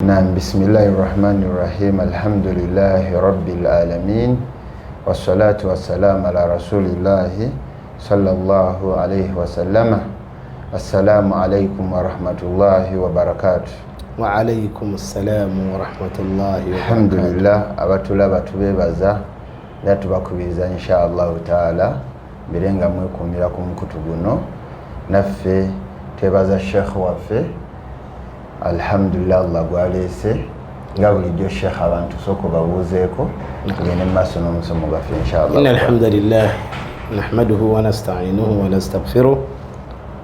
Naam, bismillahi rahmani rahim, alhamdulillahi rabbil alamin, wassalatu wassalamu ala rasulillahi sallallahu alayhi wasallama. Assalamu alaikum warahmatullahi wabarakatuh. Waalaikum ssalamu warahmatullahi. Alhamdulillah, abatulaba tubebaza era tubakubiriza insha allahu taala mbere nga mwekuumira ku mukutu guno. Naffe twebaza sheekh waffe, alhamdulillah, Allah gwaleese nga bulijjo. Sheekh, abantu sooka obabuuzeeko tugende mu maaso n'omusomo gwaffe inshallah. إن الحمد لله نحمده ونستعينه ونستغفره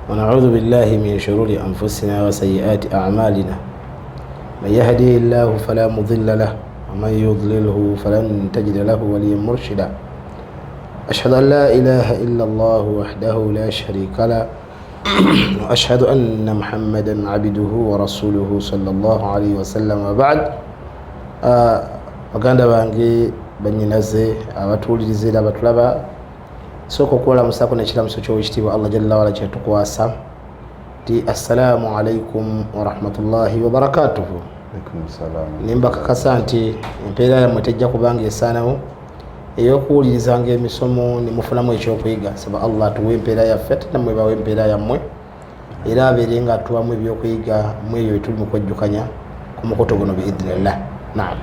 ونعوذ بالله من شرور أنفسنا وسيئات أعمالنا، من يهده الله فلا مضل له ومن يضلله فلن تجد له وليا مرشدا. أشهد أن لا إله إلا الله وحده لا شريك له وأشهد أن محمدا عبده ورسوله صلى الله عليه وسلم، وبعد. Baganda bange, banyinaze abatuwuliriza era abatulaba, sooka okwolamusako nekiramuso kyowekitiibwa Allah jalla wala kyetukwasa nti assalaamu alaikum warahmatullahi wabarakatuhu. Alaikum salaam. Nimbakakasa nti empeera yammwe tejja kubanga esaanawo ey'okuwulirizanga emisomo nemufunamu ekyokuyiga. Saba Allah atuwe empeera yaffe, ate nammwe bawe empeera yammwe, era abeere nga atuwamu ebyokuyiga mu ebyo byetuli mu kwejjukanya ku mukutu guno biidhnillah. Naam.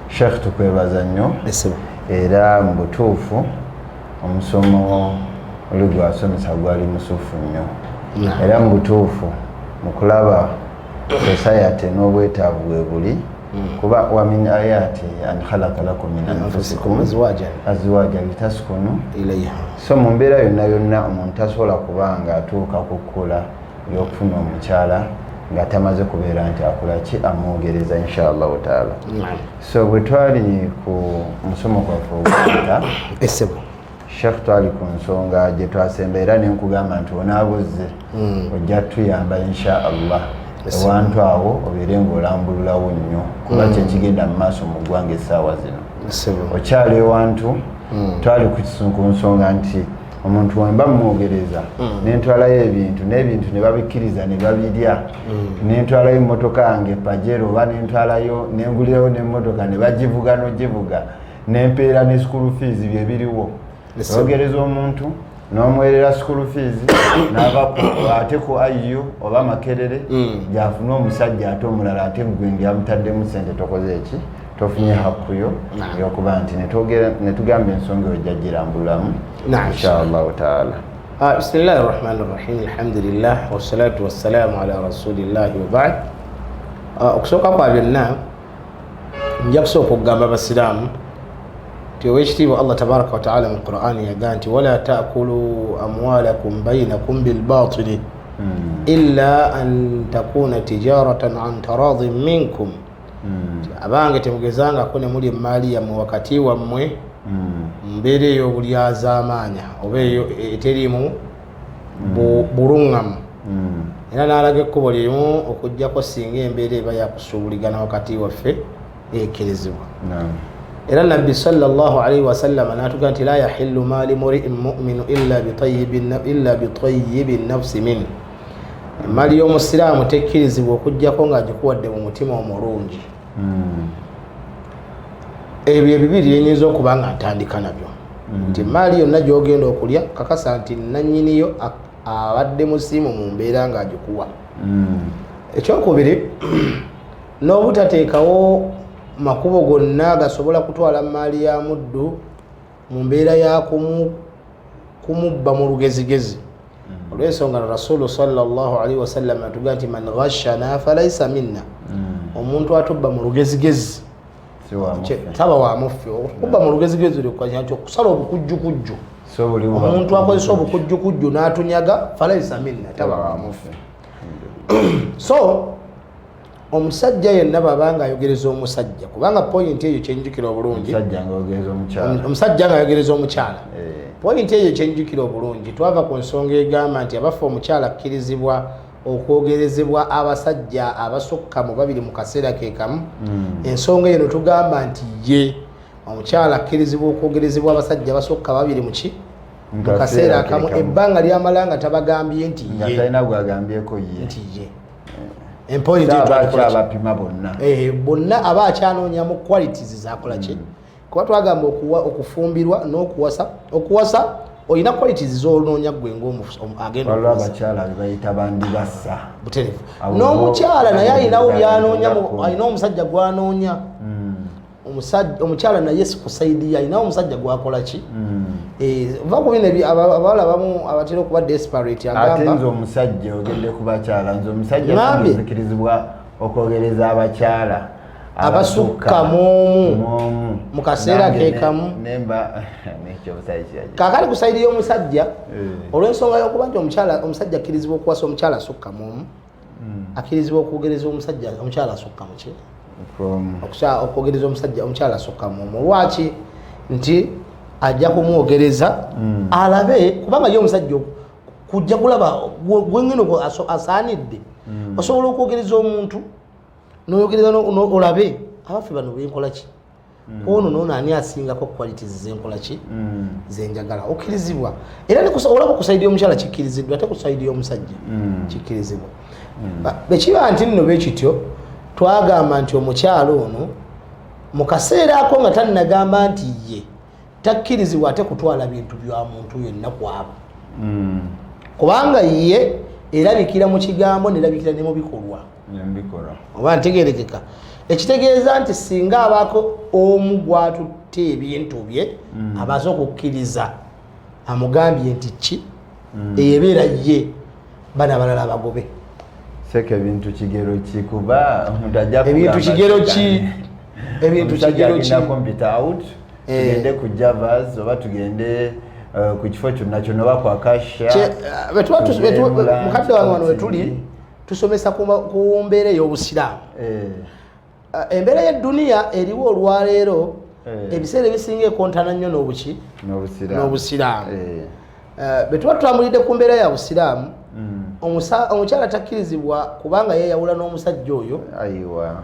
Sheekh, tukwebaza nnyo. Esebo. Era mu butuufu omusomo oli gwasomesa gwali musufu nnyo. Era mu butuufu mu kulaba society n'obwetaavu bwe buli, kuba wa min ayati an khalaqa lakum min anfusikum azwajan azwaja litaskunu ilaiha. So mu mbeera yonna yonna omuntu tasobola kuba nga atuuka ku kkula ly'okufuna omukyala nga tamaze kubeera nti akola ki, amwogereza inshallahu taala. So bwe twali ku musomo gwaffe oguyita, Esebo. Sheekh, twali ku nsonga gye twasemba era nenkugamba nti onaabuzze ojja tuyamba insha Allah ewantu awo obeere ng'olambululawo nnyo, kuba kyekigenda mu maaso mu ggwanga essaawa zino. Esebo. Okyali ewantu twali ku nsonga nti omuntu wemba mwogereza nentwalayo ebintu n'ebintu ne babikkiriza ne babirya, nentwalayo emmotoka yange Pajero oba nentwalayo nengulirayo n'emmotoka ne bagivuga n'ogivuga nempeera ne school fees, byebiriwo. Oyogereza omuntu n'omuwerera school fees n'ava ate ku IU oba Makerere gyafune omusajja ate omulala, ate gwe ndyamutaddemu sente, tokoze eki, tofunye hakkuyo yokuba nti netugamba ensonga eyo jjagirambulamu inshallahu taala. Bismillahi rahmani rahim, alhamdulillah wassalatu wassalamu ala rasulillahi wabad. Okusooka kwa byonna nja kusooka okugamba abasiraamu nti owekitiibwa Allah tabaraka wataala mu Qurani yagaa nti wala takulu amwalakum bainakum bilbatili illa an takuna tijaratan an taradin minkum. Abange, temugezangako ne muli emaali yammwe wakati wammwe mu mbeera ey'obulyazaamaanya oba eyo eteriimu buluŋŋamu. Era n'alaga ekkubo lirimu okugjako singa embeera eba yakusuubuligana wakati waffe ekkirizibwa. Era Nabbi sallallahu alaihi wasallama n'atuga nti la yahillu maali muriin muminu illa bitayibi nafsi min. Emaali y'omusiraamu tekkirizibwa okugjako ng'agikuwadde mu mutima omulungi. Ebyo ebibiri yenyinza okuba nga ntandika nabyo nti emaali yonna gyogenda okulya, kakasa nti nanyiniyo abadde musiimu mu mbeera ng'agikuwa. Ekyokubiri, n'obutateekawo makubo gonna gasobola kutwala maali ya muddu mu mbeera ya kumubba mu lugezigezi, olw'ensonga Rasulu sallallahu alaihi wasallam atugaa nti man ghashana falaisa minna. Omuntu atubba mu lugezigezi taba wa muffe. Okubba mu lugezigezi lukanya nti okusala obukujjukujju, omuntu akozesa obukujjukujju n'atunyaga, falaisa minna, taba wa muffe. So omusajja yenna bw'abanga ayogereza omusajja, kubanga pointi eyo kyenjukira obulungi, omusajja nga ayogereza omukyala, pointi eyo kyenjukira obulungi, twava ku nsonga egamba nti abaffe omukyala akkirizibwa okwogerezebwa abasajja abasukka mu babiri mu kaseera ke kamu. Ensonga eno tugamba nti ye omukyala akkirizibwa okwogerezebwa abasajja abasukka babiri muki mu kaseera akamu, ebbanga lyamala nga tabagambye nti ye. Nti ye. Empoint So aba twatukola ki? akyabapima bonna. Bonna aba akyanoonyamu qualities zakola ki, kuba twagamba okufumbirwa n'okuwasa. Okuwasa olina qualities z'onoonya gwe ng'agenda Waliwo okuwasa. abakyala bebayita bandibassa. Buterevu. Abo N'omukyala bo- naye alinawo byanoonya, Bo- alina omusajja gwanoonya. Omukyala naye si ku side ye, alinawo omusajja gwakola ki. Va ku bino abawala abamu abatera okuba desperate, Ate nze agamba omusajja, ogedde ku bakyala, nze omusajja Ngambye. nzikirizibwa okwogereza abakyala Abasukka mu omu. Mu omu. Mu kaseera Nange ke kamu. Nemba nekyo omusajja kiragi. Kakali ku side y'omusajja, olw'ensonga y'okuba nti omusajja akkirizibwa okuwasa omukyala asukka mu omu, akkirizibwa okwogereza omusajja omukyala asukka muki? Okwogereza omusajja omukyala asukka mu omu. Lwaki? Nti ajja kumwogereza alabe, kubanga ye omusajja kujja kulaba gwengeno asaanidde. Osobola okwogereza omuntu noyogereza olabe abaffe bano benkola ki, kwono noono ani asingako qualities zenkola ki, zenjagala. Okkirizibwa era olaba ku side y'omukyala kikkiriziddwa, ate ku side y'omusajja kikkirizibwa. Bwe kiba nti nno bwekityo, twagamba nti omukyala ono mu kaseera ako nga tannagamba nti ye takkirizibwa ate kutwala bintu bya muntu yenna kwabo, kubanga ye erabikira mu kigambo nerabikira ne mu bikolwa. Nembikola. Oba ntegerekeka? Ekitegeeza nti singa abaako omu gwatutte ebintu bye, abaze okukkiriza amugambye nti ki, eyo ebeera ye, bana abalala abagobe. Seka, ebintu kigero ki? Kuba omuntu ajja Ebintu kugamba kigero ki? Ebintu omusajja kigero ki? agenda kumpita out, tugende ku Javas oba tugende ku kifo kyonna kyonna oba ku Akasha. Bwe tuba tugende mu lunch, mukadde wange, wano wetuli outing. tusomesa ku mbeera ey'obusiraamu. Embeera y'edduniya eriwo olwaleero, ebiseera ebisinga ekontana nnyo n'obuki? N'obusiraamu. N'obusiraamu. Bwe tuba tutambulidde ku mbeera ya busiraamu, omukyala takkirizibwa kubanga yeeyawula n'omusajja oyo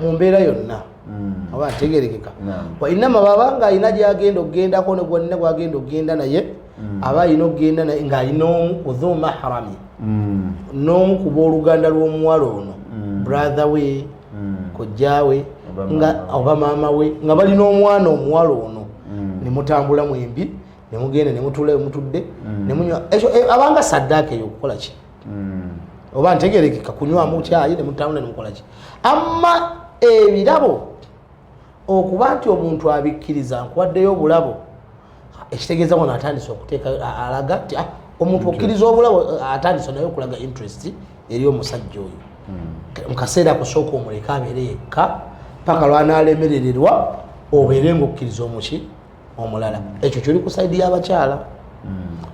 mu mbeera yonna. Oba ntegerekeka? Naam. Wainama baba nga alina gyagenda okugendako ne gwonna gwagenda okugenda naye, aba alina okugenda naye ng'alina omu kudhu mahrami, n'omu ku booluganda lw'omuwala ono, brother we, kojjaawe, Oba nga maama we. oba maama we, nga balina omwana omuwala ono, ne mutambula mwembi ne mugenda ne mutuula we mutudde ne munywa ekyo, abanga saddaaka eyo okukola ki? Oba ntegerekeka? Kunywamu kyayi ne mutambula ne mukola ki. Amma ebirabo, okuba nti omuntu abikkiriza, nkuwaddeyo obulabo, ekitegeeza wano atandise okuteeka alaga nti omuntu okkiriza obulabo, atandise naye okulaga interest eri omusajja oyo. Mu kaseera kusooka omuleke abeere yekka paka lwanalemerererwa, obeere ngaokkiriza omuki omulala. Ekyo kyoli ku side y'abakyala,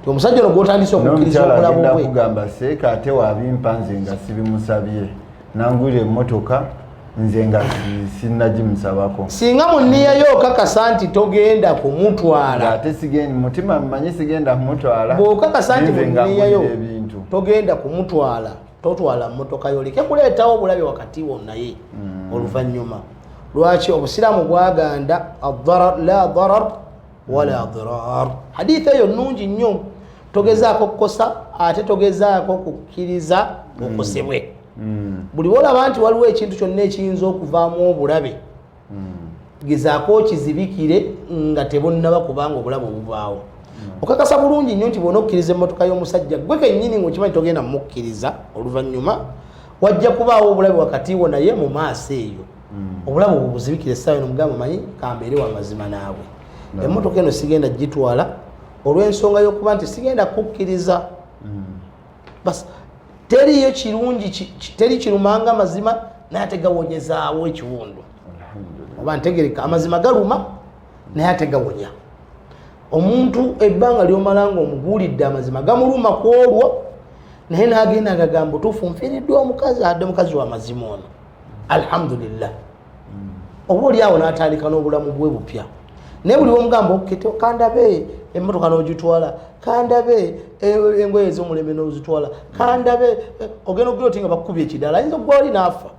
ti omusajja ono gwotandise okukkiriza N'omukyala obulabo agenda bwe. kugamba, seeka, ate wabimpa nze nga sibimusabye, nangulira emmotoka nze nga sinnagimusabako. Singa mu nniya okakasa nti togenda kumutwala, Ate sigenda mutima mmanyi sigenda kumutwala. Bw'okakasa nti Nze mu nga nniya yo ngulira ebintu, togenda kumutwala, totwala mmotoka yo, leke kuleetawo obulabe wakati wo naye oluvannyuma. Lwaki obusiraamu bwaganda adarar, la darar wala dirar? Haditha eyo nnungi nnyo. Togezaako kukosa, ate togezaako kukkiriza okosebwe. Buli wolaba nti waliwo ekintu kyonna ekiyinza okuvaamu obulabe, gezaako okizibikire nga tebonnaba, kubanga obulabe obuvaawo. Okakasa bulungi nnyo nti bwona okkiriza emmotoka y'omusajja, gwe kennyini ngaokimanyi togenda mumukkiriza oluvannyuma, wajja kubaawo obulabe wakati wo naye mu maaso eyo. Obulabe obwo buzibikire essaawa eno. Mugamba, manyi kambeere wa mazima naawe, emmotoka eno sigenda gitwala olw'ensonga y'okuba nti sigenda kukkiriza. Bas, teriyo kirungi teri kirumanga mazima, naye ate gawonyezaawo ekiwundu. Oba ntegereka? Amazima galuma naye ate gawonya omuntu. Ebbanga lyomala nga omubuulidde amazima, gamuluma ku olwo, naye nagenda nga gamba, otuufu nfiiriddwa omukazi, adde mukazi wa mazima ono, alhamdulillah. Oba oli awo n'atandika n'obulamu bwe bupya. Naye buli womugamba, okete kandabe emmotoka n'ogitwala, kandabe engoye ez'omulembe n'ozitwala, kandabe, ogenda okugira oti nga bakukubye ekidala, ayinza okugwa wali n'afa.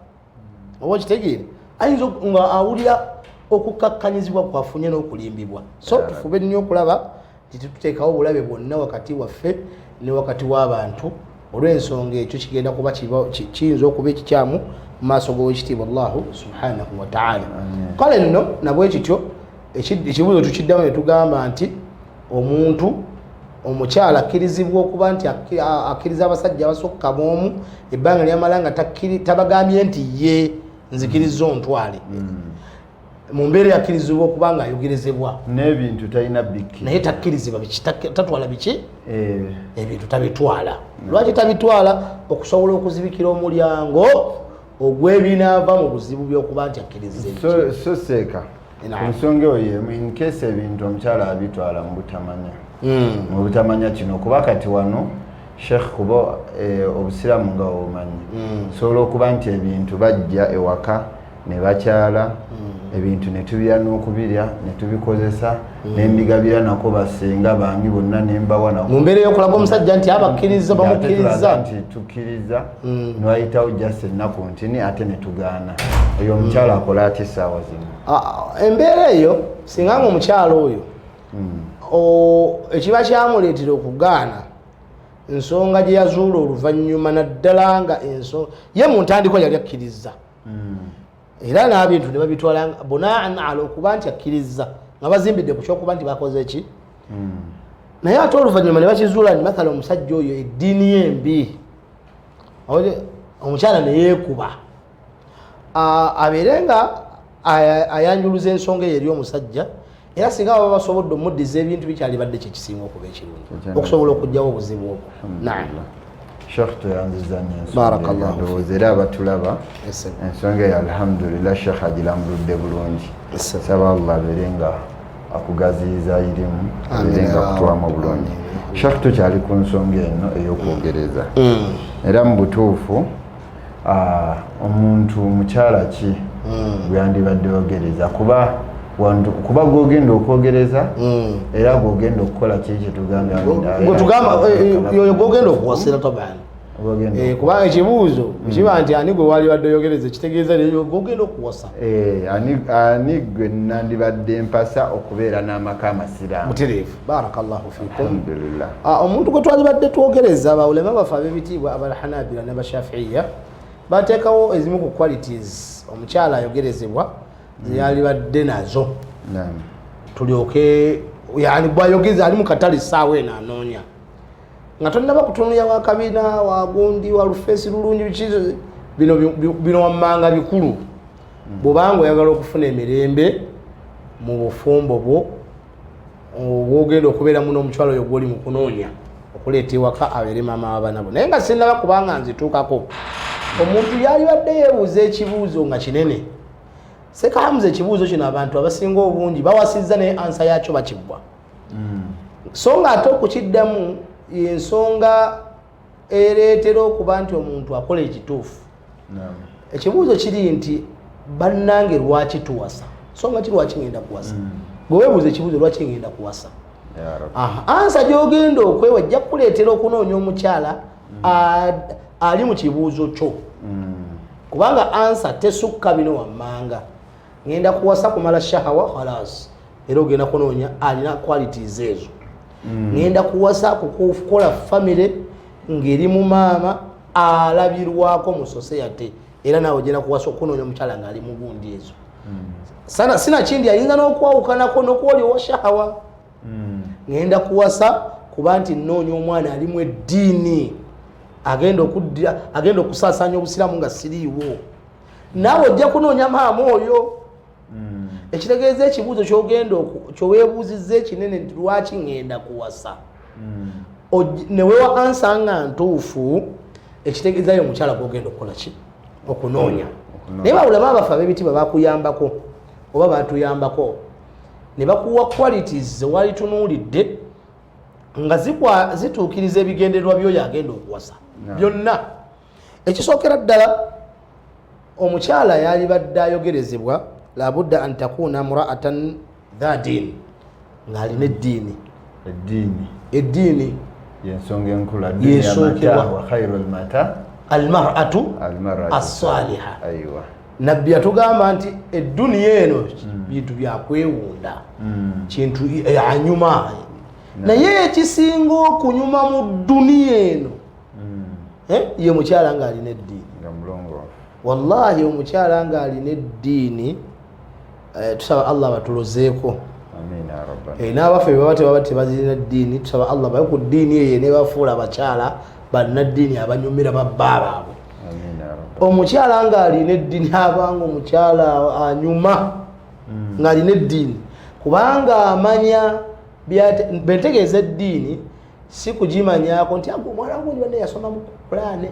Oba okitegeera? Ayinza nga awulira okukakkanyizibwa kwafunye n'okulimbibwa. So tufube nnyo okulaba nti tetuteekawo obulabe bwonna wakati waffe ne wakati w'abantu, olw'ensonga ekyo kigenda kuba kiyinza okuba ekikyamu Mu maaso g'Owekitiibwa Allahu subhanahu wataala. Kale nno nabwe kityo ekibuuzo tukiddamu ne tugamba nti omuntu omukyala akkirizibwa okuba nti akkiriza abasajja abasukka b'omu ebbanga lyamala nga tabagambye nti ye nzikiriza ontwale. Mu mbeera yakkirizibwa okuba nga ayogerezebwa. N'ebintu talina bikki. Naye takkirizibwa biki, tatwala biki? Ebintu tabitwala. Lwaki tabitwala? Okusobola okuzibikira omulyango ogw'ebinaava mu buzibu by'okuba nti akkiriza ebiki. So seeka ku nsonga eyo yemu, in case ebintu omukyala abitwala mu butamanya, mu butamanya kino, kuba kati wano Sheikh, kuba obusiraamu nga obumanyi, sobola okuba nti ebintu bajja ewaka ne bakyala, ebintu ne tubirya n'okubirya ne tubikozesa, nembigabira nako basenga bangi bonna nembawa nako. Mu mbeera ey'okulaga omusajja nti abakkiriza Ate bamukkiriza. tulaga nti tukkiriza, niwayitawo just ennaku ntini ate ne tugaana. Oyo omukyala akola ati essaawa zino? Ah, embeera eyo singa nga omukyala oyo ekiba kyamuleetera okugaana nsonga gye yazuula oluvannyuma, naddala nga ensonga ye mu ntandikwa yali akkiriza era n'abintu ne babitwala bunaan ala okuba nti akkiriza, nga bazimbidde ku kyokuba nti bakoze ki, naye ate oluvannyuma ne bakizuula nti mathala omusajja oyo eddiini ye embi, omukyala ne yeekuba. Abeere nga ayanjuluza ensonga eyo eri omusajja, era singa baba basobodde omuddiza ebintu, bikyalibadde kyekisinga okuba ekirungi okusobola okuggyawo obuzibu obwo. Naam. Sheikh, toyanziza nnyo ensonga. Barakallahu. Eyo. Ndowooza era abatulaba Yes, sir. ensonga eyo alhamdulillah Sheikh agirambuludde bulungi. Yes, sir. Saba Allah abeere nga akugaziyiza irimu, abeere nga akutwamu bulungi. Sheikh, tukyali ku nsonga eno ey'okwogereza, era mu butuufu omuntu mukyala ki gwe yandibadde ogereza? Kuba kuba gwogenda okwogereza era gwogenda okukola kiri kyetugambye. Gwe tugamba yoyo gwogenda okuwasira taban. Gwogenda. Kubanga ekibuuzo kiba nti ani gwe wali badde oyogereza, kitegeeza yoyo gwogenda okuwasa. Ani gwe nandibadde mpasa okubeera n'amaka amasiraamu? Mutereevu, barakallahu fikum. Alhamdulillah. Omuntu gwe twalibadde twogereza, bawulema baffe ab'ebitiibwa Abalhanabira n'Abashafiiya bateekawo ezimu ku qualities omukyala ayogerezebwa zeyalibadde nazo. Tulyoke yani bwayogeza ali mu katale essaawa eno anoonya, nga tonnaba kutunulya wa kabina wagundi wa lufeesi lulungi biki, bino bino wammanga bikulu. Bw'obanga oyagala okufuna emirembe mu bufumbo bwo obwogenda okubeeramu n'omukyalo oyo gwoli mu kunoonya okuleeta ewaka abeere maama w'abaana bo, naye nga sinnaba kubanga nzituukako, omuntu yalibadde yeebuuza ekibuuzo nga kinene. Sekahamuza, ekibuuzo kino abantu abasinga obungi bawasizza naye answer yakyo bakiggwa, so nga ate okukiddamu yensonga ereetera okuba nti omuntu akola ekituufu. Ekibuuzo kiri nti, bannange, lwaki tuwasa? So nga ki lwaki ngenda kuwasa? Gwe weebuuza ekibuuzo lwaki ngenda kuwasa, Ya Rabbi. Aha, answer gyogenda okwewa ejja kukuleetera okunoonya omukyala ali mu kibuuzo kyo, kubanga answer tesukka bino wammanga: ngenda kuwasa kumala shahawa, khalas, era ogenda kunoonya alina qualities ezo. Ngenda kuwasa kukola famire ng'eri mu maama alabirwako mu society, era naawe ogenda kuwasa okunoonya omukyala ng'ali mu gundi ezo. Sana sinakindi ayinza n'okwawukanako n'okuba oli owa shahawa. Ngenda kuwasa kuba nti nnoonya omwana alimu eddiini, agenda okuddira, agenda okusaasaanya obusiraamu nga siriiwo. Naawe ojja kunoonya maama oyo. Ekitegeeza ekibuuzo kyogenda kyoweebuuzizza ekinene nti lwaki ŋŋenda kuwasa, newewa answer nga ntuufu, ekitegeezayo omukyala gwogenda okukola ki? Okunoonya. Naye bawulama abaffe ab'ebitiibwa bakuyambako oba batuyambako ne bakuwa qualities zewalitunuulidde nga zituukiriza ebigendererwa by'oyo agenda okuwasa byonna. Ekisookera ddala, omukyala yalibadde ayogerezebwa labudda an takuna mraatan dha diin, ng'alina eddiini. Eddiini. Eddiini. Yensonga enkulu. Yesookerwa. Wa khairu lmata almaratu almaratu assaliha. Aiwa. Nabbi yatugamba nti edduniya eno bintu byakwewunda, kintu anyuma, naye ekisinga okunyuma mu dduniya eno ye mukyala ng'alina eddiini. Nga mulongoofu. Wallahi omukyala ng'alina eddiini, tusaba Allah batulozeeko. Amiina ya rabbal. N'abaffe bwe baba tebaba tebazirina ddiini, tusaba Allah babe ku ddiini eyo nebafuula abakyala bannaddiini abanyumira babba baabwe. Amiina ya rabbal. Omukyala ng'alina eddiini abanga omukyala anyuma ng'alina eddiini, kubanga amanya bentegeeza eddiini si kugimanyako nti ago omwana gundi banne yasoma mu Kulaane,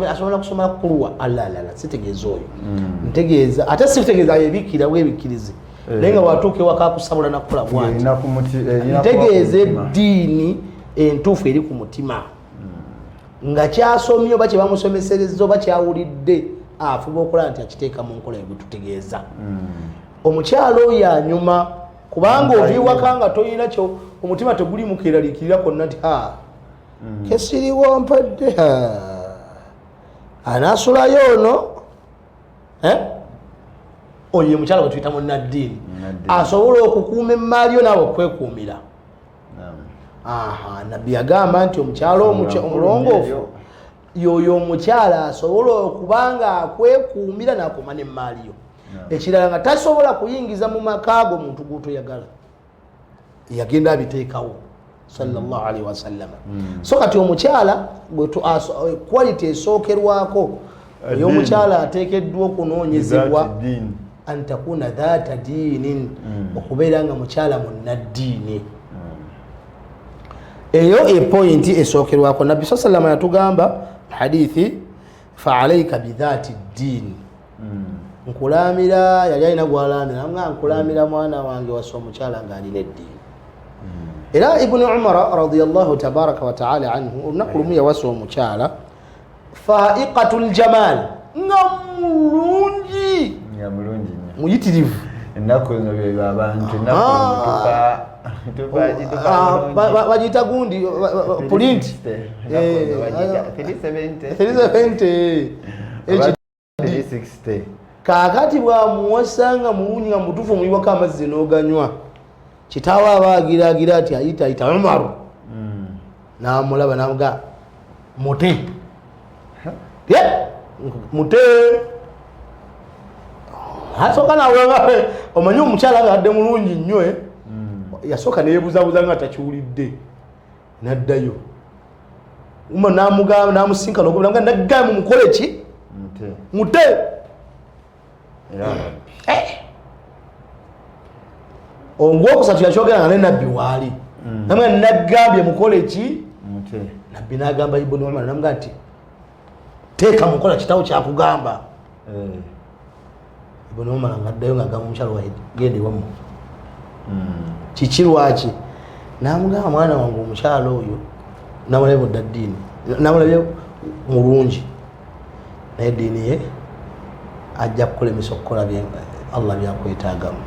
asobola kusoma kuluwa alalala, sitegeeza oyo. Ntegeeza ate sitegeeza yebikkira bwebikkirizi, naye nga bwatuuka ewaka akusabula nakukola bwati. Erina ku erina kuba ku Ntegeeza mutima. eddiini entuufu eri ku mutima, nga kyasomye oba kyebamusomesereza oba kyawulidde afuba okulaba nti akiteeka mu nkola ebitutegeeza. Omukyalo oyo anyuma kubanga ova ewaka nga toyina kyo, omutima teguli mukeraliikirira konna nti ha kesiriwo mpadde, ha, anaasulayo ono, eh? Oyo ye mukyala gwe tuyita munnaddiini. Munnaddiini. Asobola okukuuma emmaali yo naawe okwekuumira. Naam. Aha, nabbi yagamba nti omukyala Ensonga omulongoofu nkulu yoyo omukyala asobola okuba nga akwekuumira n'akuuma n'emmaali yo. Ekirala nga tasobola kuyingiza mu maka go muntu gw'otoyagala, yagenda abiteekawo sallallahu alaihi wasallama. So kati omukyala quality esookerwako ey'omukyala ateekeddwa okunoonyezebwa Dhati ddiini. an takuna dhata diinin, okubeera nga mukyala munnaddiini. Eyo epointi esookerwako. Nabbi sa salama yatugamba hadithi, faalaika bidhati ddiini, nkulamira. Yali alina gwalamira nga nkulamira mwana wange wasa omukyala ng'alina eddiini. Era Ibuni Umara radiallahu tabaraka wataala anhu olunaku lumu yawasa omukyala faiqatu ljamal, nga mulungi. Nga mulungi nnyo. Muyitirivu. Ennaku zino bye abantu ennaku zino tufa Ah, bulungi. Bagiyita gundi print. 360. Ennaku zino bagiyita 370. 370. Oba 360. Kaakati bwamuwasa nga mulungi nga mutuufu, omuyiwako amazzi n'oganywa, kitaawe aba agiragira ati ayita ayita Umaru, namulaba namuga mute. Ye, mute asooka nawulanga omanyi omukyala nga adde mulungi nnyo, eh? Yasooka neyebuzabuza nga takiwulidde, naddayo uma namugamba namusinkana nga nagamba mumukole ki? Mute. Mute. Ya Rabbi. Ogwokusatu yakyogera nga ne nabbi waali, namwe nagambye mukole ki? Mute. Nabbi nagamba Ibuni Umar, namuga nti teeka mukola kitawo kyakugamba. Ibuni Umar nga addayo nga agamba omukyalo wa genda ewammwe. Kiki lwaki? Namugamba mwana wange omukyalo oyo namulabye mudda ddiini, namulabye mulungi, naye eddiini ye ajja kukulemesa okukola Allah byakwetaagamu,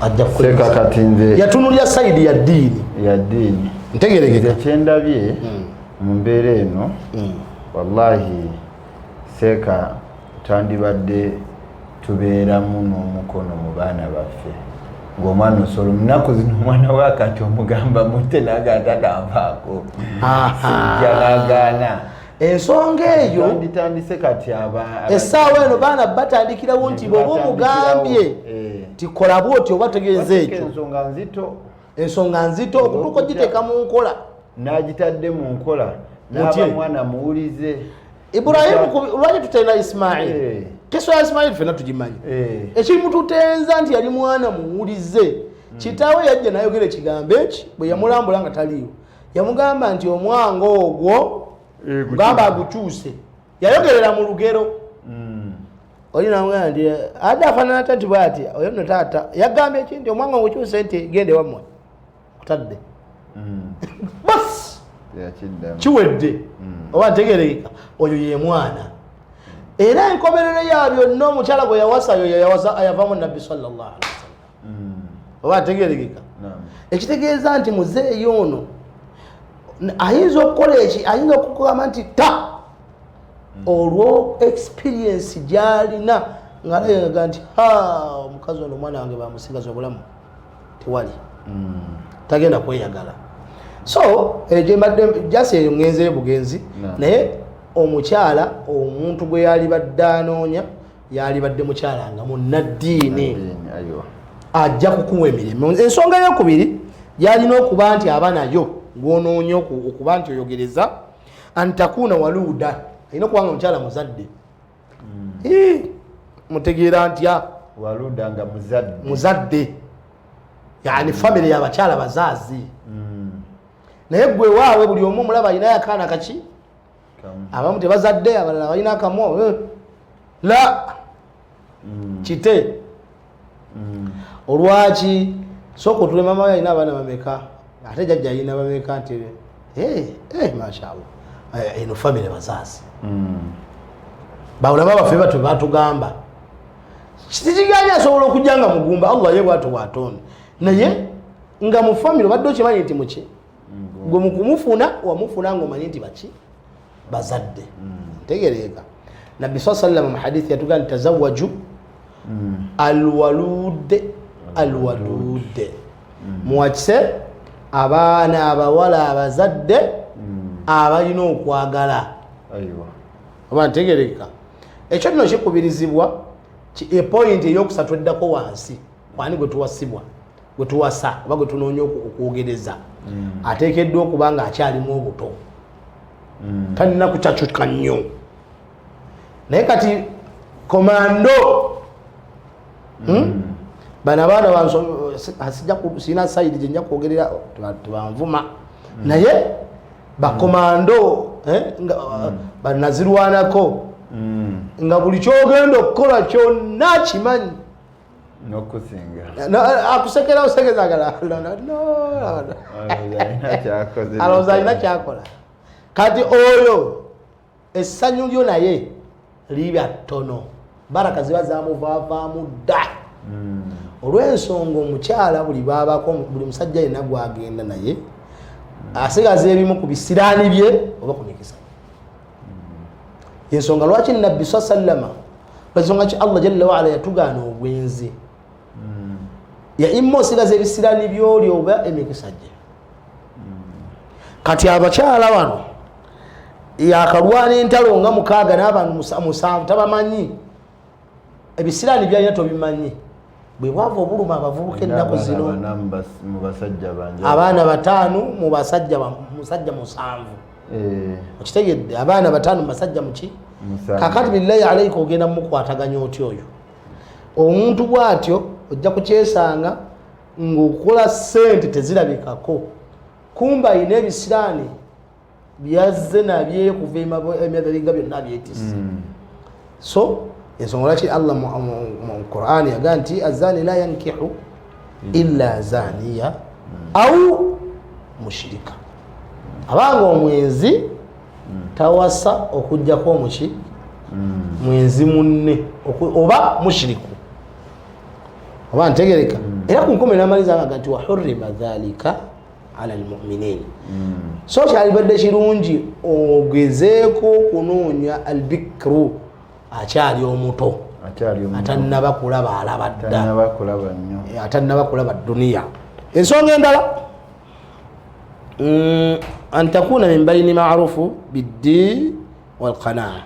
ajja Seeka kukulemesa. Kati nze Yatunulya side ya ddiini. Ya ddiini. Ntegerekeka? Nze kyendabye mu mbeera eno, wallahi seeka, twandibadde tubeeramu n'omukono mu baana baffe, ng'omwana osobola munaku zino omwana wakati omugamba mute naga tatanvaako sijja nagaana. Ensonga eyo Twanditandise kati essaawa eno baana batandikirawo nti bwoba omugambye tikola bwoti oba tegeeza ekyo. Ensonga nzito. Ensonga nzito okutuuka ogiteeka mu nkola. N'agitadde mu nkola. Mutye. N'aba mwana muwulize. Iburahimu lwaki tutenda Isimaili? Kiso ya Isimaili fenna tugimanyi. Ekimututenza nti yali mwana muwulize. Kitaawe yajja nayogera ekigambo eki bwe yamulambula nga taliiwo, yamugamba nti omwanga ogwo gamba agukyuse. Yayogerera mu lugero. Oli namugamba nti ate afaanana ta nti bwati oyo nno taata yagambye ki nti omwanga ngukyuse nti gende wammwe kutadde bas. Yakiddamu. Kiwedde oba ntegerekeka? Oyo ye mwana. Era enkomerero ya byonna, omukyala gwe yawasa yo yayawasa ayavamu nabbi sallallahu alaihi wasallam. Oba ntegerekeka? Naam. Ekitegeeza nti muzeeyi ono ayinza okukola eki, ayinza okukugamba nti ta olwo experience gyalina ngaalaga nti ha omukazi ono omwana wange bamusigaza obulamu tewali, tagenda kweyagala. So egyo mbadde jasi eyo ngenzeyo bugenzi. Naam. Naye Omukyala omuntu gwe yalibadde anoonya yalibadde mukyala nga munnaddiini, ajja kukuwa emirimu. Ensonga eyokubiri yalina okuba nti aba nayo gwonoonya okuba nti oyogereza, antakuuna waluuda, alina okuba nga omukyala muzadde. Mutegeera ntya? Waluda nga muzadde. Muzadde, yani famire yabakyala bazaazi. Naye gwe waabwe buli omu omulaba alinayo akaana kaki, abamu tebazadde, abalala balina akamu eh. La kite. Olwaki sooka otule, mama we alina abaana bameka, ate jajja alina bameka, nti eh, eh, mashallah, eno famire bazaazi. Bawulaba baffe batwe batugamba tikiganya asobola okujja nga mugumba, Allah ye bwatyo bwatonda, naye nga mu famire obadde okimanyi nti muki gwe mukumufuna wamufuna nga omanyi nti baki bazadde. Ntegereeka Nabbi saa sallama mu hadithi yatugaa nti tazawaju alwalude alwalude, muwakise abaana abawala abazadde abalina okwagala. Oba ntegereka ekyo nno kikubirizibwa. Epointi eyokusatu eddako wansi, kwani gwe tuwasibwa, gwe tuwasa oba gwe tunoonya okwogereza, ateekeddwa okuba nga akyalimu obuto, talina kucacuka nnyo. Naye kati komando, Bano abaana sirina side gyenja kwogerera tebanvuma, naye bakomando eh, banazirwanako nga buli kyogenda okukola kyonna kimanyi. Nokusinga. Akusekera osekezagala alowooza alina kyakola. Kati oyo essanyu lyo naye liba ttono, baraka ziba zamuvaavaamu dda. Olw'ensonga omukyala buli babako, buli musajja yenna gwagenda naye asigaza ebimu ku bisiraani bye oba ku mikisa. Ensonga lwaki Nabbi sa sallama, ensonga ki Allah jalla waala yatugaana obwenzi, ya imma osigaza ebisiraani byoli oba emikisa gye. Kati abakyala bano yakalwana entalo nga mukaaga n'abantu 7 tabamanyi, ebisiraani byalina tobimanyi. Bwe bwava obuluma abavubuka ennaku zino. Abaana 5 mu basajja, musajja 7. Okitegedde? Abaana 5 mu basajja muki? Kakati billahi alaika ogenda mukwataganya otya oyo omuntu bwatyo? Ojja kukyesanga ng'okola sente tezirabikako, kumba ayina ebisiraani byazze nabye kuva emabega byonna byetisse. So ensonga lwaki Allah mu Quran yagaa nti azani la yankihu illa zaniya au mushirika, abanga omwenzi tawasa okugjako omuki mwenzi munne oba mushiriku. Oba ntegereka? Era ku nkumi namaliza aga nti wahurima dhalika ala lmuminin. So kyalibadde kirungi ogezeeko okunoonya albikru akyali omuto, atannaba kulaba alaba dda, atannaba kulaba duniya. Ensonga endala, an takuna min baini marufu biddi walqanaa,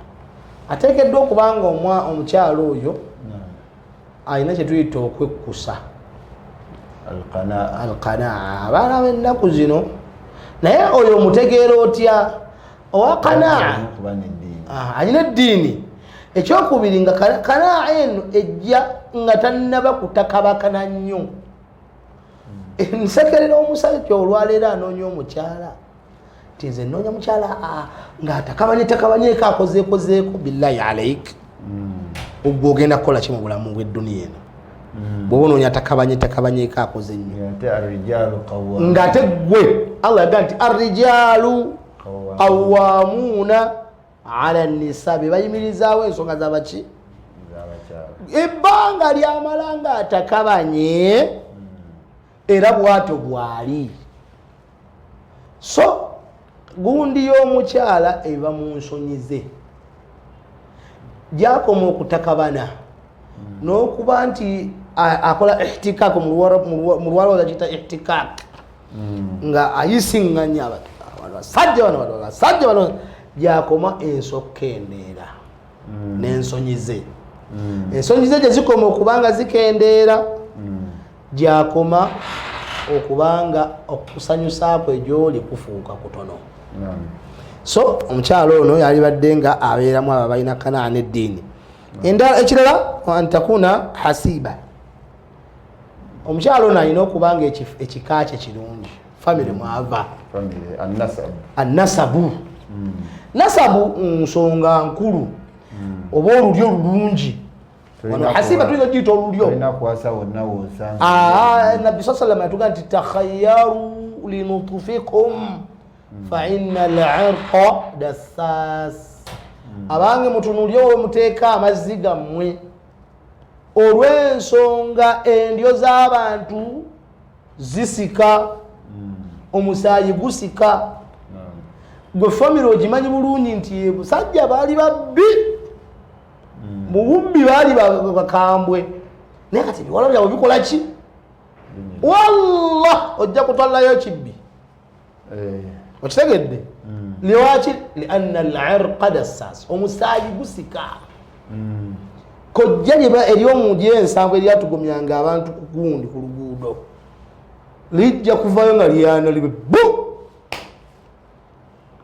ateekeddwa okubanga omukyalo oyo alina kyetuyita okwekkusa, alqanaa. Abaana b'ennaku zino, naye oyo omutegeera otya owa qanaa? Alina eddiini. Ekyokubiri, nga kanaa eno ejja nga tannaba kutakabakana nnyo. Nsekerera omusajja olwaleero anoonya omukyala nti nze noonya mukyala ng'atakabanye takabanyeeko, akozeekozeeko. Billahi alaik, ogwe ogenda kukola ki mu bulamu bw'edduniya eno bwoba onoonya atakabanye takabanyeeko, akoze nnyo, ng'ate gwe Allah yagaa nti arrijalu qawamuuna ala nisa, be bayimirizaawo ensonga zabaki. Ebbanga lyamala nga atakabanye, era bwatyo bwali. So gundi y'omukyala eba mu nsonyi ze gyakoma okutakabana n'okuba nti akola ihtikak, mu lwalwaza kiyita ihtikak, nga ayisiŋŋanya basajja bano, bano basajja bano. Gyakoma ensi okukendeera n'ensonyi ze. Ensonyi ze gye zikoma okubanga zikendeera, gyakoma okubanga okusanyusa kwe gyoli kufuuka kutono. So omukyalo ono yalibadde nga abeeramu abo abalina kanaa n'eddiini. Endala, ekirala, antakuna hasiba. Omukyalo ono alina okuba nga ekika kye kirungi, famire mwava. Family anasab. Anasabu, nasabu nsonga nkulu, oba olulyo lulungi. Wano hasiba tulina ogiyita olulyo. Olina kuwasa wonna wosanga. Ah, Nabbi saa salama yatuga nti takhayaru linutufikum fa inna alirqa dassas. Abange, mutunulye we muteeka amazzi gammwe, olw'ensonga endyo z'abantu zisika, omusaayi gusika. Gwe famire ogimanyi bulungi nti busajja baali babbi, mu bubbi baali bakambwe, naye kati ebiwala byabwe bikola ki? Wallah, ojja kutwalayo kibbi. Okitegedde? Lwaki? Lianna alirqa dassas, omusaayi gusika. Kojja liba eryomu ensanvu eryatugumyanga abantu ku gundi ku luguudo lijja kuvayo nga lyana libe bu.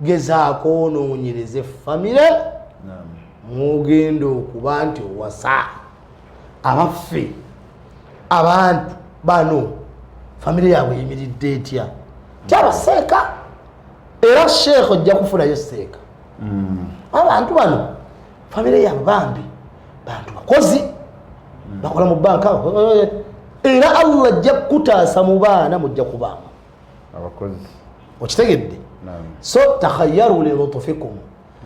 Gezaako onoonyereze famire mwogenda okuba nti owasa. Abaffe, abantu bano famire yaabwe eyimiridde etya? Tyabaseeka era sheekh ojja kufunayo seeka. Abantu bano famire yaabwe bambi bantu bakozi, bakola mu banka, era Allah ajja kukutaasa mu baana mujja kubaamu abakozi. Okitegedde? Naam. So takhayaru lilutufikum.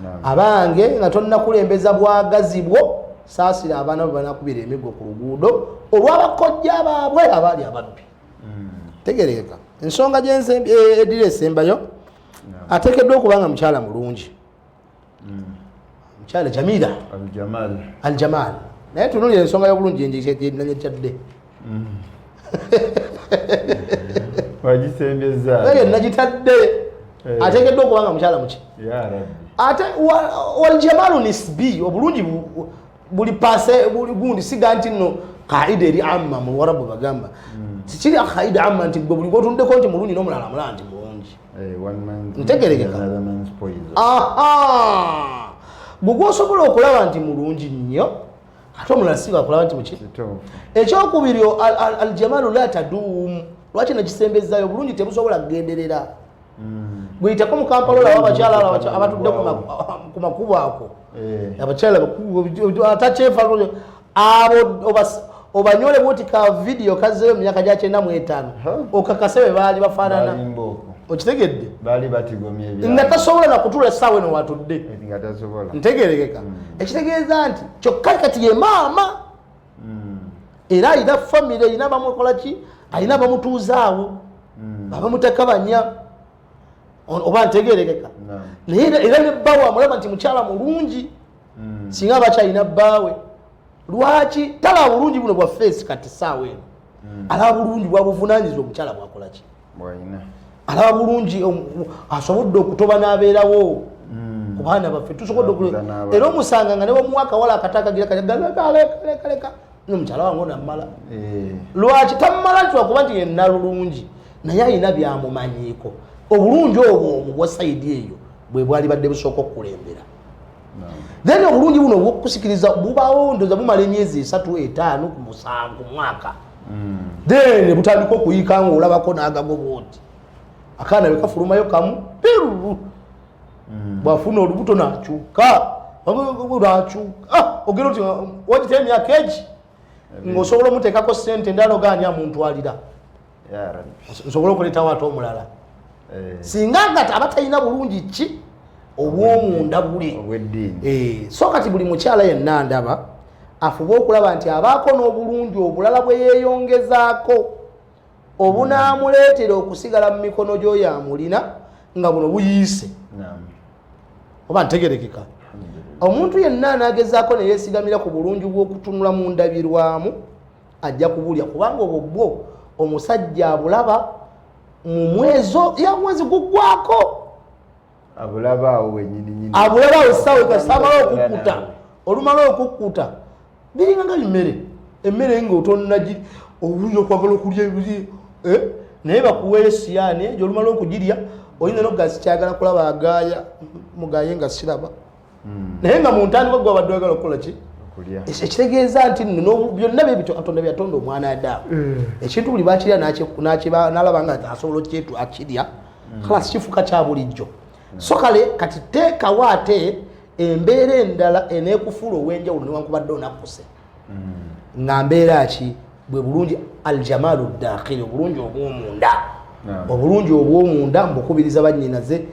Naam. Abange, nga tonnakulembeza bwagazi bwo, saasira abaana bwe banakubira emiggo ku luguudo olw'abakojja baabwe abaali ababbi. Tegereeka ensonga edira esembayo, ateekeddwa okuba nga mukyala mulungi, mukyala jamila. Aljamal. Aljamal, naye tunulira ensonga y'obulungi nanyetadde. Wagisembeza. Naye nagitadde. Ateekeddwa okuba nga mukyala muki? Ya rabbi. Ate waljamalu nisbi, obulungi buli pase buli gundi, siga nti nno kaida eri amma mu Luwarabu bagamba tikiri kaida amma nti gwe buli gwotunddeko nti mulungi n'omulala amulala nti mulungi. One man's Ntegerekeka. another man's poison. Aha, gwe gwosobola okulaba nti mulungi nnyo, ate omulala si bakulaba nti muki. Kituufu. Ekyokubiri, aljamalu la taduum. Lwaki nakisembezayo? Obulungi tebusobola kugenderera. Bweyitako mu Kampala olaba abakyala abatudde ku makubo ako. Abakyala atakyefa abo obanyole bwoti ka vidiyo kazzeyo mu myaka gya 95. Huh? Okakase bwe baali bafaanana. Baali mbooko. Okitegedde? Baali batigomya Nga ebyalo. tasobola nakutuula essaawa eno watudde. Nga tasobola. Ntegerekeka? Ekitegeeza nti kyokka kati ye maama, era alina famire, alina bamukola ki, alina bamutuuzaawo, abamutakabanya, oba ntegerekeka? Naam. Naye era ne bbaawe amulaba nti mukyala mulungi. Singa abakyalina bbaawe, lwaki talaba bulungi buno bwa face kati saawa eno? Alaba bulungi bwa buvunanyizibwa omukyala bwakola ki? Bwalina. Alaba bulungi asobodde okutoba n'abeerawo ku baana baffe, tusobodde N'akuza n'abaana. Era omusanga nga ne bamuwa akawala akatakagira kaleka, nomukyala wange ono ammala. Lwaki tammala? Nti lwakuba nti yenna lulungi, naye alina byamumanyiiko. Obulungi obwo omwo bwa side eyo bwe bwali badde busooka okukulembera. Naam. Then obulungi buno obwokusikiriza bubaawo, ndoza bumala emyezi 3, 5 ku 7 ku mwaka, then butandika okuyiika nga olabako n'agagoba oti akaana bwe kafulumayo kamu piru. Bwafuna olubuto nakyuka, nakyuka, ogenda oti wagita emyaka egi ng'osobola omuteekako sente endala, ogaani amuntwalira. Ya rabbi. Nsobole okuleetawo ate omulala. Singa nga aba talina bulungi ki obwomunda buli Obweddiini. So kati buli mukyala yenna ndaba afube okulaba nti abaako n'obulungi obulala bwe yeeyongezaako obunaamuleetera okusigala mu mikono gy'oyo amulina nga buno buyiise. Naam. Oba ntegerekeka? Omuntu yenna anaagezaako ne yeesigamira ku bulungi bw'okutunula mu ndabirwamu ajja kubulya, kubanga obwo bwo omusajja abulaba mu mwezo ya mwezi guggwako. Abulaba awo wenyini nyini. Abulaba awo essaawa kasamala okukkuta, olumala okukkuta biringa nga bimmere, emmere nga otonnagi oyinza okwagala okulya ebiri, naye bakuweeyo siyaani egyo, olumala okugirya oyinza nokugaa sikyagala kulaba agaaya mugaye nga siraba, naye nga mu ntandikwa gwe wabadde oyagala okukola ki? Okulya. Ekitegeeza nti nno byonna byebityo Katonda byatonda omwana Adamu, ekintu buli bakirya n'alaba nga asobola okyetu akirya, khalas kifuuka kya bulijjo. So kale kati teekawo ate embeera endala eneekufuula ow'enjawulo newankubadde onakkuse, nga mbeera ki? Bwe bulungi aljamalu dakhili, obulungi obw'omunda. Obulungi obw'omunda mbukubiriza bannyinaze,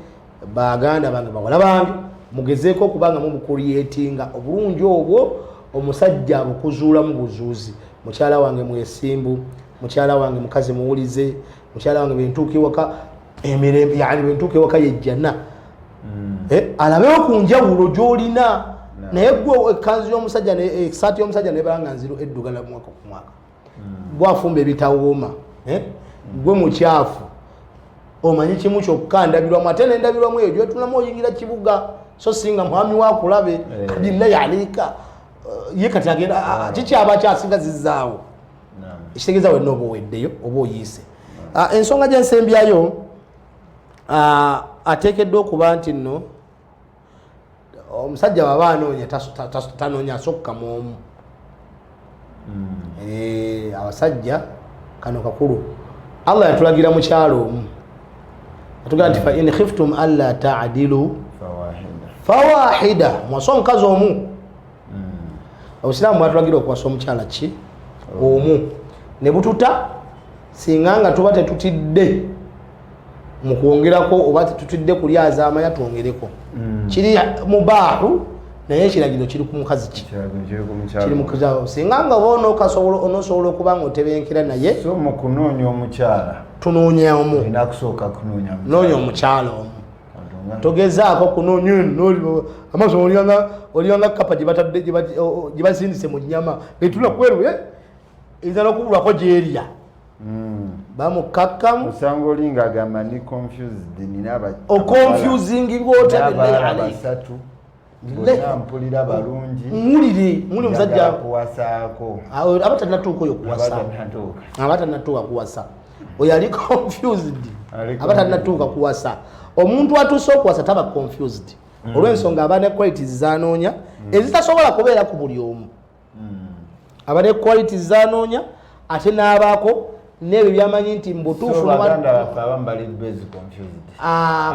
baganda bange, bawala bange, mugezeeko okuba nga mumucreatinga obulungi obwo. Omusajja abukuzuulamu buzuuzi: mukyala wange mwesimbu, mukyala wange mukazi muwulize, mukyala wange bwentuuka ewaka emirembe, yani bwentuuka ewaka yejjana. Alabewo ku njawulo gy'olina. Naye gwe ekanzu y'omusajja esaati y'omusajja nebala nga nziru eddugala mwaka ku mwaka, gwafumba ebitawooma, gwe mukyafu, omanyi kimu kyokka ndabirwamu, ate nendabirwamu eyo gyotunamu oyingira kibuga, so singa mwami wakulabe. Billahi alika, ye kati agenda kikyaba kyasinga zizaawo. Ekitegeeza wenna oba oweddeyo oba oyiise. Ensonga gyensembyayo, ateekeddwa okuba nti nno omusajja waba anoonya tanoonya asokka mu omu. Abasajja kano kakulu, Allah yatulagira mukyalo omu, atugamba nti fa in khiftum alla taadilu fawahida, fawahida, mwase omukazi omu. Obusiraamu bwatulagira okuwasa omukyala ki omu ne bututa singa nga tuba tetutidde mu kwongerako oba tetutidde kulyazaamanya twongereko. Kiri mubaahu, naye ekiragiro kiri ku mukazi ki? Ekiragiro kiri ku mukyala. Kiri mukazi, singa nga oba onosobola okuba nga otebenkera naye. So mu kunoonya omukyala tunoonya omu. Olina kusooka kunoonya mukyala. Noonya omukyala omu. Katonda. Togezaako kunoonya eno, amaaso olinganga kapa gye batadde gye basindise mu nnyama etula kweru, eyinza n'okubulwako gyerya. Bamukakkamu. Osanga oli ng'agamba ndi confused, nina oconfusingibwa otya? n'abalala Billahi alayk. basatu bonna mpulira balungi. Mwulire muli omusajja Njagala kuwasaako. Awo aba tanatuuka oyo kuwasa. Abatanatuuka. Aba tanatuuka kuwasa, oyo ali confused. Ali Aba tanatuuka kuwasa. Omuntu atuuse okuwasa taba confused, olw'ensonga aba ne qualities zanoonya ezitasobola kubeera ku buli omu. Aba ne qualities zanoonya, ate n'abaako n'ebyo byamanyi nti mubutuufu So baganda baffe abamu bali busy confused.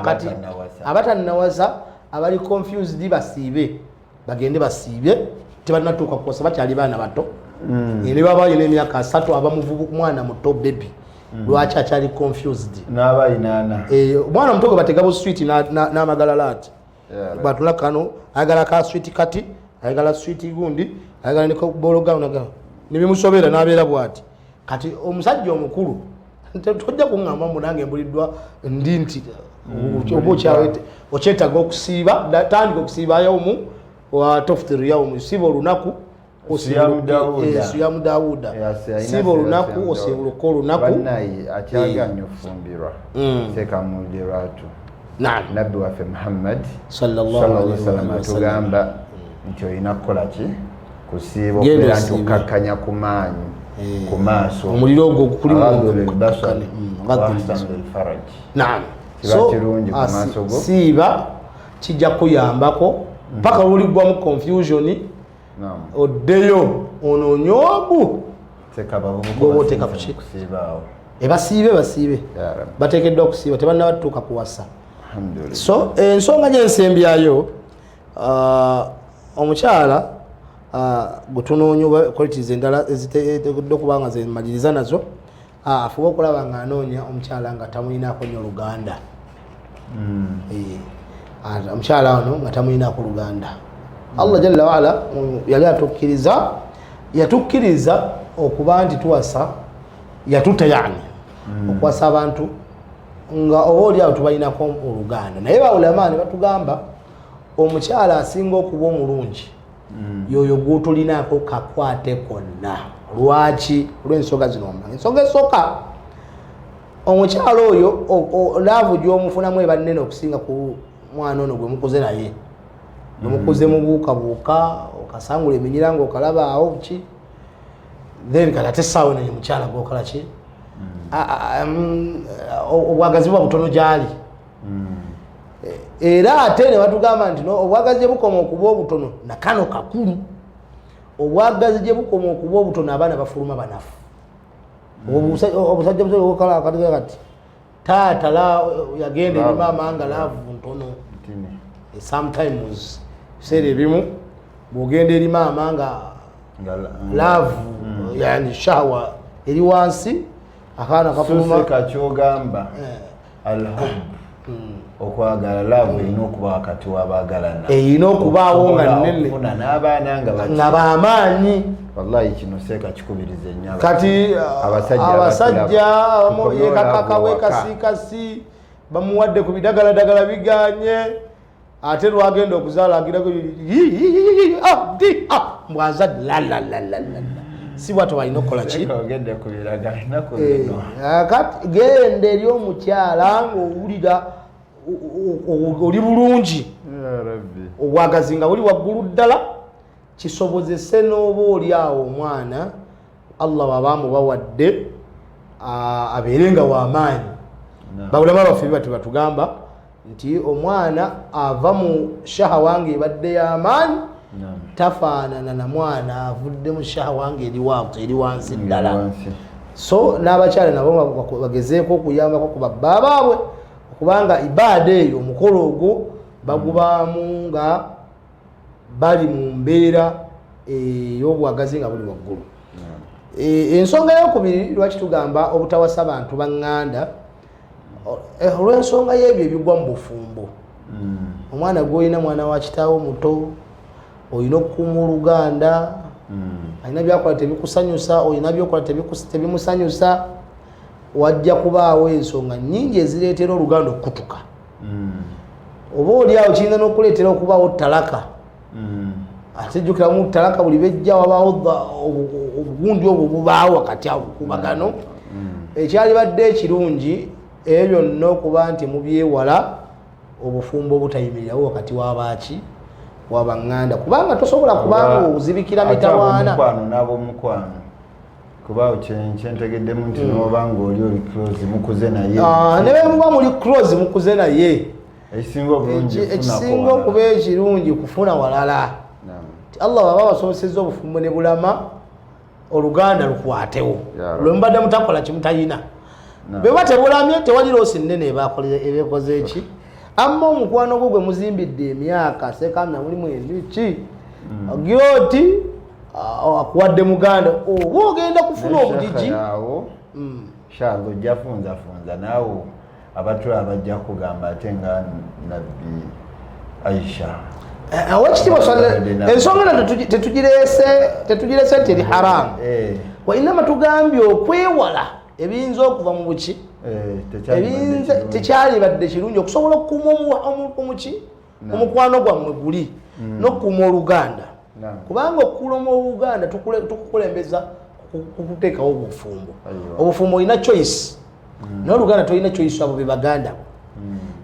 Kati Abatannawasa. Abatannawasa abali confused basiibe, bagende basiibe, tebanatuuka kuwasa, bakyali baana bato. Ne baba balina emyaka 30, aba muvubu, mwana muto, baby, lwaki akyali confused? N'aba inaana. Omwana omuto gwe batega buswiti n'amagalala ati batula kano ayagala ka switi, kati ayagala switi gundi, ayagala nebologawunaga nebimusobera n'abeera bwati. Kati omusajja omukulu tojja kuŋŋamba mbu nange mbuliddwa ndi nti oba okyetaaga okusiiba, tandika okusiiba yaumu wa toftiru yaumu, siba olunaku. Siyamu Dawuda. Siyamu Dawuda. Yes, alina siba olunaku siyamu osiibuluke olunaku. Bannaye akyaganye ofumbirwa, sekamulire lwatu. Nabbi waffe Muhammad sallallahu sallallahu alaihi alaihi wasallam wasallam atugamba nti olina kukola ki? Kusiiba. Genda okubeera nti osiibe. okkakkanya ku maanyi ku maaso. Omuliro ogwo gukuli mu Aghaddu lilbasar ghaddu wa ahsanu lilfaraj. Kiba kirungi ku maaso go. Siiba, kijja kuyambako paka lwoligwamu confusion, oddeyo onoonye ogu. Teeka abavubuka Gwoba oteeka basinze ku ki? mu kusiiba awo. Ebasiibe basiibe. Ya Rabbi. Bateekeddwa okusiiba, tebannaba tutuuka kuwasa. Alhamdulillah. So ensonga gyensembyayo, omukyala gwe tunoonya oba qualities endala eziteekeddwa okuba nga zemaliriza nazo, afuba okulaba nga anoonya omukyala nga tamuyinaako nnyo luganda. Omukyala ono nga tamuyinaako luganda. Allah jalla waala yali atukkiriza, yatukkiriza okuba nti tuwasa, yatuta yani okuwasa abantu nga oba oli awo tubalinako oluganda, naye baulama ne batugamba omukyala asinga okuba omulungi yoyo gwotolinako kakwate konna. Lwaki? Olw'ensonga zino wammanga. Ensonga esooka, omukyala oyo love gyomufunamu eba nnene okusinga ku Mwana ono gwe mukuze naye, gwe mukuze mubuukabuuka, okasangula eminyira nga okalaba awo ki, then kati ate essaawa eno ye mukyala gwokola ki? Obwagazi buba butono gyali. Era ate ne batugamba nti no, obwagazi gye bukoma okuba obutono, nakano kakulu, obwagazi gye bukoma okuba obutono, abaana bafuluma banafu. Obusajja busajja kati kati taata la yagenda eri maama nga love ntono. Ntini. Sometimes ebiseera ebimu bw'ogenda eri maama nga love, yani shahwa eri wansi, akaana kafuluma. Suseka kyogamba alhub, okwagala, love erina okuba wakati w'abaagalana. Erina okubaawo nga Okusobola nnene. okufuna n'abaana nga bati. Nga bamaanyi. Wallahi kino seeka kikubiriza ennyo Kati abasajja abasajja abatulaba. abamu Tukomyewo yekakaka love waka. wekasikasi, bamuwadde ku bidagaladagala biganye, ate lwagenda okuzaala agirako mbwazadde lalalala, si bwatyo balina okukola ki? Seeka ogedde ku biragala ennaku zino. Kati genda eri omukyala ng'owulira oli bulungi, Ya Rabbi. obwagazi nga buli waggulu ddala, kisobozese n'oba oli awo omwana Allah waba amubawadde abeere nga wamaanyi. Bawulama baffe bati batugamba nti omwana ava mu shahawa nga ebadde y'amaanyi tafaanana na mwana avudde mu shahawa nga eri wansi ddala. Wansi. So n'abakyala nabo bagezeeko okuyambako ku babba baabwe, okubanga ibaada eyo, omukolo ogwo bagubaamu nga bali mu mbeera ey'obwagazi nga buli waggulu. Ensonga eyokubiri lwaki tugamba obutawasa bantu baŋŋanda, olw'ensonga y'ebyo ebigwa mu bufumbo. Omwana gwolina mwana wa kitaawo muto, olina okukuuma oluganda, alina byakola tebikusanyusa, olina byokola tebimusanyusa, wajja kubaawo ensonga nyingi ezireetera oluganda okukutuka. Oba oli awo kiyinza n'okuleetera okubaawo talaka. Ate jjukiramu talaka buli bejja wabaawo obugundi obwo bubaawo wakati awo bukubagano. Ekyalibadde ekirungi ebyo byonna okuba nti mubyewala, obufumbo obutayimirirawo wakati w'abaaki wabaŋŋanda, kubanga tosobola kubanga ozibikira Ate mitawaana. ab'omukwano n'ab'omukwano, kuba kyentegeddemu nti noba nga oli close, mukuze naye. Ah, ne bwe muba muli close, mukuze naye, ekisinga obulungi ekisinga okuba ekirungi kufuna walala. Ti Allah waba basobosezza obufumbo ne bulama, oluganda lukwatewo. Ya Rabbi. Lwe mubadde mutakola kimutayina, bweba tebulamye tewali loss nnene ebekoze eki. Amma omukwano gwo gwe muzimbidde emyaka sekamya mulimu emiki ogira oti akuwadde muganda oba ogenda kufuna obugigi. Awo shallah ojja funzafunza naawe abatula bajja kugamba ate nga Nabbi Aisha. Awekitiibwa, ensonga eno tetugirese nti eri haramu, wainama tugambye okwewala ebiyinza okuva mu buki tekyalibadde ebiyinza kirungi. Tekyalibadde kirungi okusobola okukuuma omuki omukwano gwammwe guli n'okukuuma oluganda, kubanga okukuuma oluganda tukukulembeza kukuteekawo obufumbo. Obufumbo olina choice, naye oluganda tolina choice, abo be baganda bo.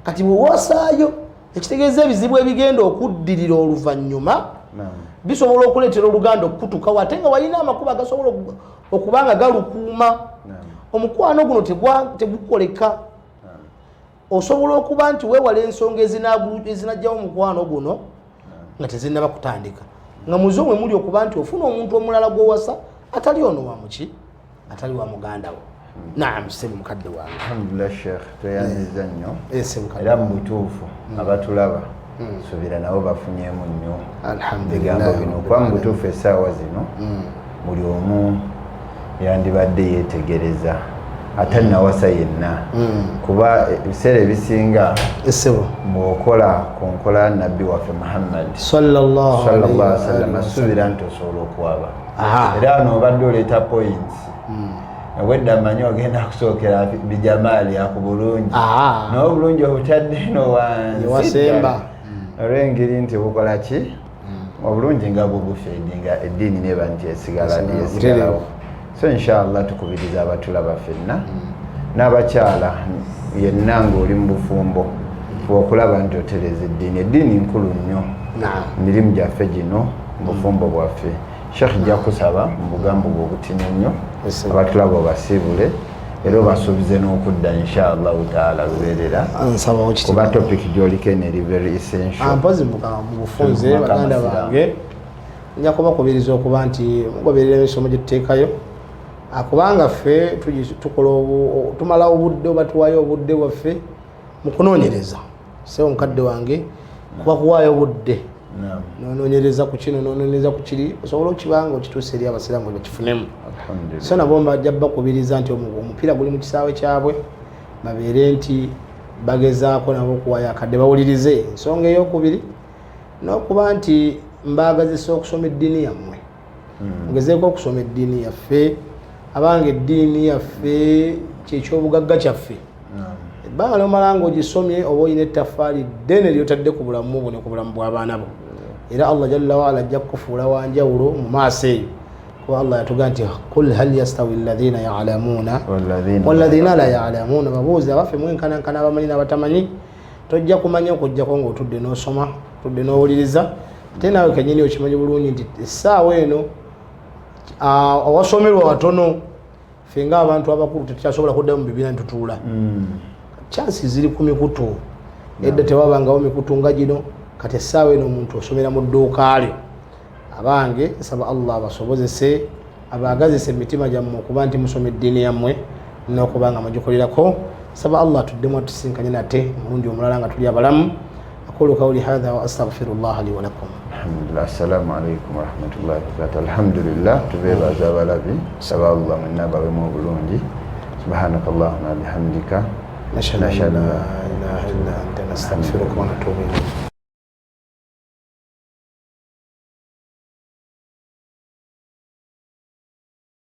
Kati bwewasaayo ekitegeeza ebizibu ebigenda okuddirira oluvannyuma bisobola okuleetera oluganda okukutukawo, ate nga walina amakubo agasobola okuba nga galukuuma. Omukwano guno tegukoleka. Osobola okuba nti weewala ensonga ezinajjawo omukwano guno nga tezinnaba kutandika, nga muzo mwe muli okuba nti ofuna omuntu omulala gwowasa atali ono wamuki, atali wa muganda wo. Naam, sebe mukadde wange. Alhamdulillah sheikh, tweyanziza nnyo. Sebe mukadde. Era mu butuufu abatulaba suubira nabo bafunyemu nnyo Alhamdulillah. ebigambo bino, kuba mu butuufu essaawa zino buli omu yandibadde yeetegereza atannawasa yenna, kuba ebiseera ebisinga Esebo. bw'okola ku nkola ya Nabbi waffe Muhammad sallallahu sallallahu alaihi alaihi wasallam, wasallam, asuubira nti osobola okuwaba. Era wano obadde oleeta points, obwedda manyi ogenda kusookera bijamaali aku bulungi, naye obulungi obutadde eno wansi Ewasemba. ddala. Olw'engeri nti bukola ki, obulungi nga bwo bufeedinga eddiini neba nti esigala Esigala esigalawo. butereevu. So inshallah tukubiriza abatulaba ffenna n'abakyala yenna ng'oli mu bufumbo. Okulaba nti otereza eddiini, eddiini nkulu nnyo mirimu gyaffe gino, mubufumbo bwaffe. Sheikh, nja kusaba mu bugambo bwe obutini ennyo abatulaba obasiibule era obasuubize n'okudda inshallahu taala lubeerera, kuba topic gyoliko eno eri very essential. Mpozi mu bufunze, baganda bange, nja kubakubiriza okuba nti mugoberera emisomo gye tuteekayo, kubanga ffe tukola, tumala obudde oba tuwaayo obudde bwaffe mu kunoonyereza. Sebo mukadde wange, kuba kuwaayo obudde nonoonyereza ku kino, nonoonyereza ku kiri, osobola okibanga okituusa eri abasiraamu bakifunemu. So nabo mbajja bakubiriza nti omupiira guli mu kisaawe kyabwe, babeere nti bagezaako nabo okuwaayo akadde bawulirize. Ensonga eyokubiri, n'okuba nti mbaagazisa okusoma eddiini yammwe. Mugezeeko okusoma eddiini yaffe, abanga eddiini yaffe kyekyobugagga kyaffe. Ebbanga lyomala nga ogisomye, oba olina ettaffaali ddene lyotadde ku bulamu bwo ne ku bulamu bw'abaana bo, era Allah jalla waala ajja kukufuula wanjawulo mu maaso eyo, kuba Allah yatuga nti qul hal yastawi alladhina yalamuuna walladhina la yalamuuna. Babuuzi abaffe, mwenkanankana abamanyi n'abatamanyi? Tojja kumanya okugjako ngaotudde n'osoma, otudde n'owuliriza. Ate naawe kenyini okimanyi bulungi nti essaawa eno awasomerwa watono. Ffe ngaabantu abakulu tetukyasobola kuddayo mu bibiina nitutuula. Chansi ziri ku mikutu. Edda tewabangawo mikutu nga gino. Kati essaawa eno omuntu osomera mu dduuka lyo. Abange, nsaba Allah abasobozese, abaagazise emitima gyammwe okuba nti musoma eddiini yammwe n'okuba nga mugikolerako. Nsaba Allah tuddemu atusinkanye nate omulundi omulala nga tuli abalamu. Aqulu qawli hatha wa astaghfiru llah li walakum. Alhamdulillah. Assalamu alaikum warahmatullahi wabarakatu. Alhamdulillah, tubeebaza abalabi. Saba Allah mwenna abawemu obulungi. Subhanaka allahuma bihamdika, nashhadu an la ilaha illa anta, nastaghfiruka wa natubu ilayk.